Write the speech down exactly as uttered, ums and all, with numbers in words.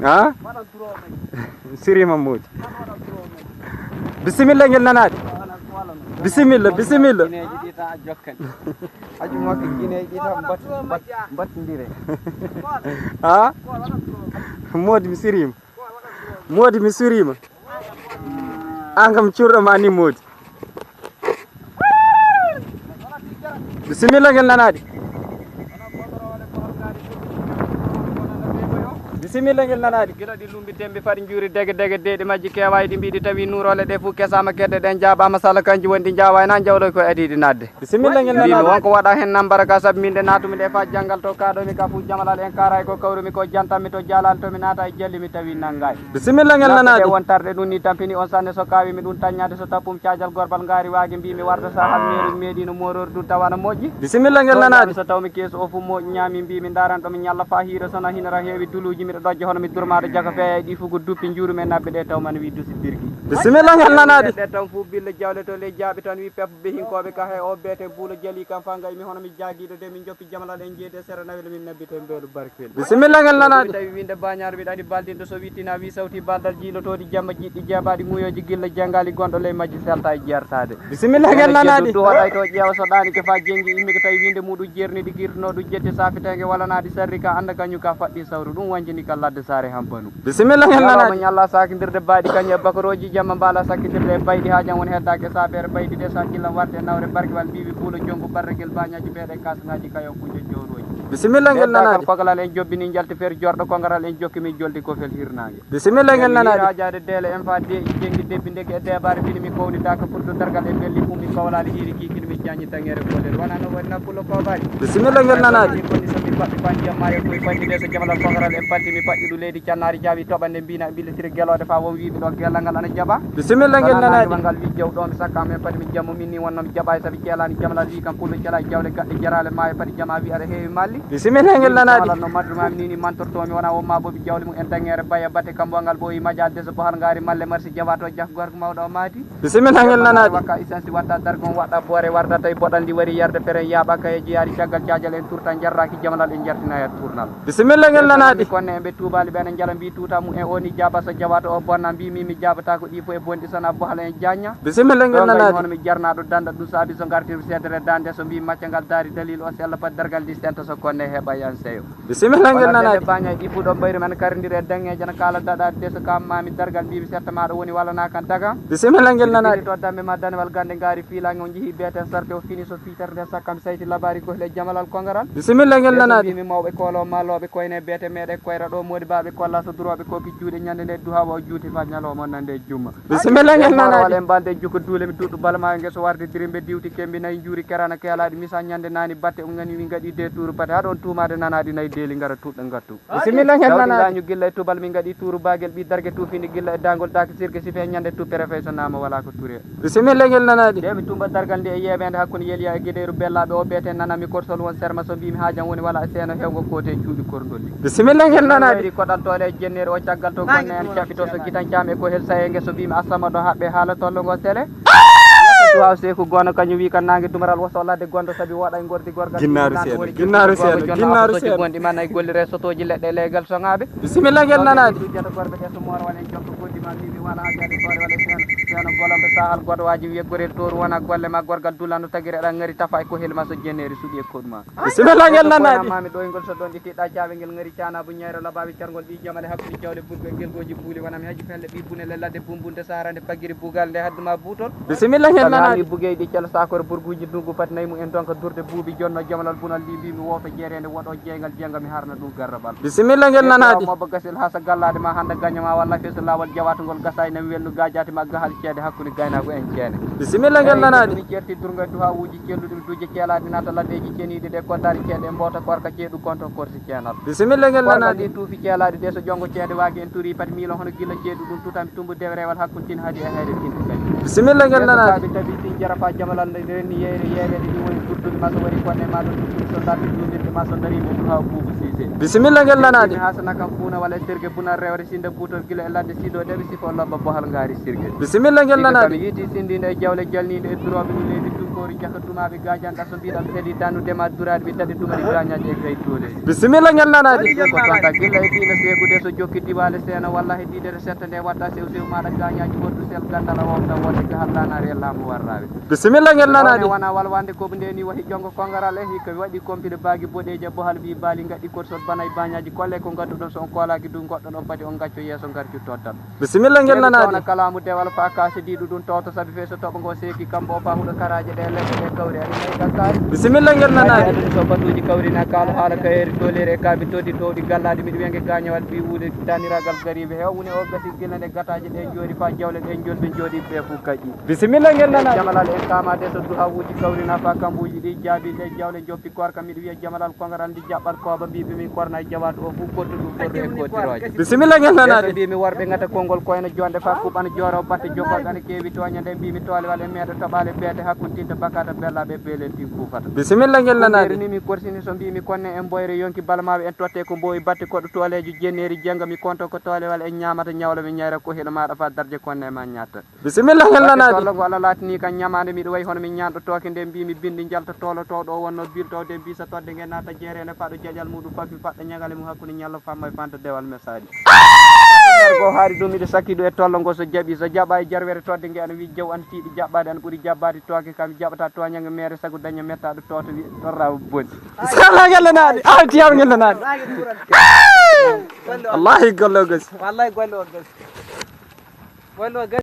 Ha? Sirima Moodi. Bisimilla ngel nanaade. Bisimilla, bisimilla. Gineeji ɗi tan a jokkan. Aju makko gineeji ɗi tan mbat-, mbat-, mbattindire. Ha? Moodi mi sirima. Moodi mi sirima. An kam cuurɗo ma ni Moodi. Bisimilla ngel nanaade. Bisimilla ngel nanaade. Gila ɗi lumbi tembi fadi njuuri dege dege deeɗi majji keewaay ɗi mbiɗi tawi nuuroole ɗe fof kesaama kedde ɗen jaabaama sala kanji woni ɗi njaawaay na njawloy koye adiiɗi naatde. Bisimilla ngel Mbimi nanaade. Wonko waɗa heen nambara ka sabu min nde naatumi ɗe faa janngal to kaaɗomi ka fof jamalal en kaaray ko kawrumi ko jantanmi to jaalani to mi naata e jalli mi tawi nanngaay. Bisimilla ngel nanaade. Wontarde ɗum ni tampini on sanne so kaawi mi ɗum taññaade so tappum caajal gorbal ngaari waage mbimi warde sahal meeru meeɗino moorori ɗum tawana moƴƴi. Bisimilla ngel nanaade. So tawmi keesu o fof moƴƴi ñaami mbimi ndaran ɗo mi ñalla faa hiira sona hinara heewi duluuji miɗo ɗojja hono mi durmaaɗo jaka feeya e ɗi fof ko duppi njuurumi e nabbe ɗe taw man wi dusi birgi. Bisimilla ngel nanaade. Ɗe tan fof billa jawle to ley jaaɓi tan wi pep ɓe hinkooɓe ka he o beete buulo jali kam fa ngaymi hono mi jaagiiɗo de min joppi jamalal en jeeyde e sera nawel min nabbito e mbeelu barkeel. Bisimilla ngel nanaade. Tawi winde bañaar wiɗani baldinɗo so wittina wi sawti baldal jiilotoɗi jamma jiɗɗi jeebaɗi ŋuyoji gilla jangali gonɗo ley majji selta e jertade. Bisimilla ngel nanaade. Duhoɗay to ƴeewa so ɗaani ke fa jengi immi ko tawi winde muɗum jerni ɗi girtuno ɗum jetti safitenge walanaɗi sarri ka anda kañum ka faɗɗi sawru ɗum wañjini ka ladde saare hampanu. Bisimilla ngel nanaade. Ñalla sakindirde bayɗi kañum e bakoroji jamma mbala sakkitirde e bayɗi ha jam woni heddaki e sabeere bayɗi de sa gilla warde e nawre barkiwal mbiwi buulo jongu barregel bañaji beeɗe kasgaji kayo kujo jowroji. Bisimilla ngel nanaade. Kogalal en jobbini jalti fer jorɗo kongaral en jokki min joldi ko fel hirnange. Bisimilla ngel nanaade. Hajade deele en fa de jengi debbi ndeke e debare bini mi kowni daka pour to dargal e belli ummi kowlali hiri kikini mi jañi tangere kolel wana no wonna kulo kobari. Bisimilla ngel nanaade. Koni so mi paɗɗi panji amma e koy panji de so jamalal kongaral en palti mi paɗɗi ɗum leydi cannari jaawi toɓande mbina ɓillitiri gelode fa won wiɓe ɗo gelal ngal ana jaɓa. Bisimilla ngel nanaade. Ngal wi jaw ɗo mi sakka men padi mi jammu min ni wonno mi jaɓa e sabi ceelani jamalal wi kam pullo ceela e jawle gaɗɗe jarale ma e padi jama wi aɗa heewi malli. Bisimilla ngel nanaade. Jamalal no madduma mi ni ni mantorto mi wona won ma bobi jawle mum en tangere baya batte kambo ngal ɓooyi majal de so bohal ngari malle marsi jawa to jak gorko mawɗo o maati. Bisimilla ngel nanaade. Wakka isansi watta dargon waɗa boore warda tawi boɗal ndi wari yarde peren yaaɓa kayeji yaari caggal caajal en turta jarraki jamalal en jartina e turnal. Bisimilla ngel nanaade. Konne en ɓe tuubali ɓe ene njala mbi tuuta mum en oni jaaba so jawato o bonna mbimi mi jaabata ko ɗi fof e bonɗi sona bohal en jañña. Bisimilla ngel nanaade. Hono mi jarnaɗo danda ɗum saabi so gartir sedere dande so mbi macca ngal daari dalil o sella pat dargal ndi senta so konne heɓa yan seyo. Bisimilla ngel nanaade. Baña ɗi fuɗo mbayri man karindiri e daŋŋeeje na kala daɗaade de so kam mami dargal mbimi setta maɗo woni wala na kan daga. Bisimilla ngel nanaade. To dambe ma danewal gande ngari filange on jeehi beten sarte o fini so fitere nde sakkam sayti labari gohle jamalal kongaral. Bisimilla ngel nanaade. Mbimi mawɓe kolo maloɓe koyne bete meɗe koyra ɗo modi baɓe kolla so duroɓe koki juuɗe ñande nde duhawa o juuti fa ñalawma nande jumma. Bisimilla ngel nanaade. Wala en balde jukko duule mi duɗɗu bala ma nge so warde dirimbe diwti kembi nayi juuri kerana kelaɗi misa ñande nani batte um ngani wi ngaɗi de turu batte haɗon tumade nanaɗi nayi deli ngara tuɗɗo ngattu. Bisimilla ngel nanaade. Lañu gilla e tubal min ngaɗi turu bagel ɓi darge tufindi gilla e dagol daki sirke sife ñande tu préfet so nama wala ko ture. Bisimilla ngel nanaade. De mi tumba dargal nde e yeɓende hakkunde yeliya e gueɗeru bellaɓe o ɓeete nanami korsol won serma so mbimi hajam woni wala e seeno hewgo kote e cuuɗi korgolli. Bisimilla ngel nanaade. Koɗal toole e jennere o caggal to gonne en caɓɓito so gitan cam e ko hel saye nge so mbimi assama ɗo haɓɓe haala tollo ngo sele. Waaw seeku gono kañum wi kan nangue dumaral woso ladde gondo sabi woɗa e gordi gorgal. Ginnaaru seeɗa, ginnaaru seeɗa, ginnaaru seeɗa. Gonɗi man ay gollire sotoji leɗɗe legal soŋaɓe. Bisimilla ngel nanaade. Dujata gorɓe ɗe so moora wala en jokko goɗɗi ma mbiɓe wala hajade koore wala seeno seeno golomɓe sahal goɗo waji wiye gorel toru wona golle ma gorgal dulano tagire ɗa ngari tafa e kohel ma so jenneri suuɗi e koɗuma. Bisimilla ngel nanaade. Mami ɗoyngol so ɗon ɗi tiɗɗa caawe ngel ngari cana bu ñayro labawi cargol ɓi jamale hakkude jawle burgo e gelgoji buuli wonami haji pelle ɓi bunele ladde bumbunde sahara nde paggiri bugal nde hadduma butol. Bisimilla ngel nanaade. Bugey ɗi cala sakore burguji dungu fat nayi mu en donka durde buubi jonno jamalal bunal ndi mbimi woto jeerende woɗo jeyngal jenga mi harna ɗum garrabal. Bisimilla ngel nanaade. Mobba gasel ha sa gallade ma handa gaño ma walla feso lawal jawatugol gasay nami wellu gajati ma gahal ceede hakkude gaynako en ceene. Bisimilla ngel nanaade. Min certi durga duha uji celluɗi mi dujje ceelaɗi naata laddeji ceniɗi ɗe koddari ceeɗe mbota korka ceeɗu konto korsi ceenal. Bisimilla ngel nanaade. Ɗi tuufi ceelaɗi ɗe so jongo ceede waagi en turi pati miilo hono gilla ceeɗu ɗum tutami tumbu dewerewal hakkunde tin haadi e hayre tinde kadi. Bisimilla ngel nanaade. Tabi tin jara fa jamalal nde renni yeyre yeyre ɗi woni gurduɗi ma so wari konne ma ɗum ɗum so darti duumirɗi ma so darima ɗum ha buubu siise. Bisimilla ngel nanaade. Ha sana kam fuuna walla e serge bunal rewre sinde butol gila e ladde sido ɗeɓe sifo lobba bohal ngaari sirge. Bisimilla ngel nanaade. Kam yiiti sindinde e jawle jalninde e duroɓe ɗum leydi ɗum Koori jaka dumaaɓe gaajanɗa so mbiɗa ɓe ɗi dannude ma duraaɗi ɓe daɗi dumari gaañaaji e gay doole. Bisimilla ngel nanaade. Ko tonta gilla e diina seegude so jokki diwaale seena walla e diidere setta nde watta sew sew maɗa gaañaaji wondu sel gandal a wawta wonde ka hallanaare e laamu warraaɓe. Bisimilla ngel nanaade. Wona walwande ko nde ni wahi jongo kongaral e hikka waɗi kompile baagi boɗeeja bohal mbi baali ngaɗi korsol bana e bañaaji kolle ko ngadduɗon so on koolaaki du goɗɗo ɗon pati on gacco yeeso ngarju toddal. Bisimilla ngel nanaade. Kalamu dewal fa kaasi diiɗu ɗum towto sabi fee so toɓo ngo seeki kambo o fa huɗo karaaje ɗe leɗɗe ɗe kawri ari nayi ɗakkaari. Bisimilla ngel nanaade. Ɗum so batuuji kawri na kaalo haala kayeri tolere e kaabi toddi towɗi gallaaɗi miɗo wenge gaañewal mbi wuude daniragal gariiɓe heew woni o gasi gila nde gataaje ɗe jooɗi fa jawle ɗe jolɓe jooɗi ɓe fof kaƴƴi. Bisimilla ngel nanaade. Jamalal en kaamaade so duhawuuji kawri na fa kambuuji ɗi jaabi nde jawle joppi korka miɗo wiya jamalal kongaral ndi jaɓɓal kooba mbiɓe min korna e jawaatu o fof kottu ɗum fodde e kottirooje. Bisimilla ngel nanaade. Yeeso mbi mi worɓe ngata konngol koyna jonde fa kuɓana jooro batte jogoɓe ana keewi tooña nde mbi mi toolewal e meeɗo toɓaale beete hakkunde tinta bakata bellaaɓe beelen tin kuufata. Bisimilla ngel nanaade. Ni mi korsini so mbi mi konne en boyre yonki balmaaɓe en totte ko mbowi batte koɗo tooleejo jenneeri jenga mi konto ko toolewal en ñaamata ñawla mi ñayra ko hino maɗa fa darje konne ma ñatta. Bisimilla ngel nanaade. Tollo ngo Allah laatini kan ñamaande miɗo wayi hono mi ñaanɗo tooke nde mbi mi bindi njalta tolo to ɗo wonno bilto de mbisa todde nge naata jeere nde faɗo jaƴal muɗum fafi faɗɗa ñagale mum hakkunde ñallo famma e fanta dewal mesaɗi. Go haari ɗum miɗo sakki ɗum e tollo ngo so jaɓi so jaɓa e jarwere todde nge ana wi jaw an tiiɗi jaɓɓade an ɓuri jaɓɓade tooke kam jaɓata tooñange mere sago daña mettaɗo toto wi torra boni. Sala ngel nanaade a tiyam ngel nanaade. Wallahi golle o gasi. Wallahi golle o gasi. Golle o gasi.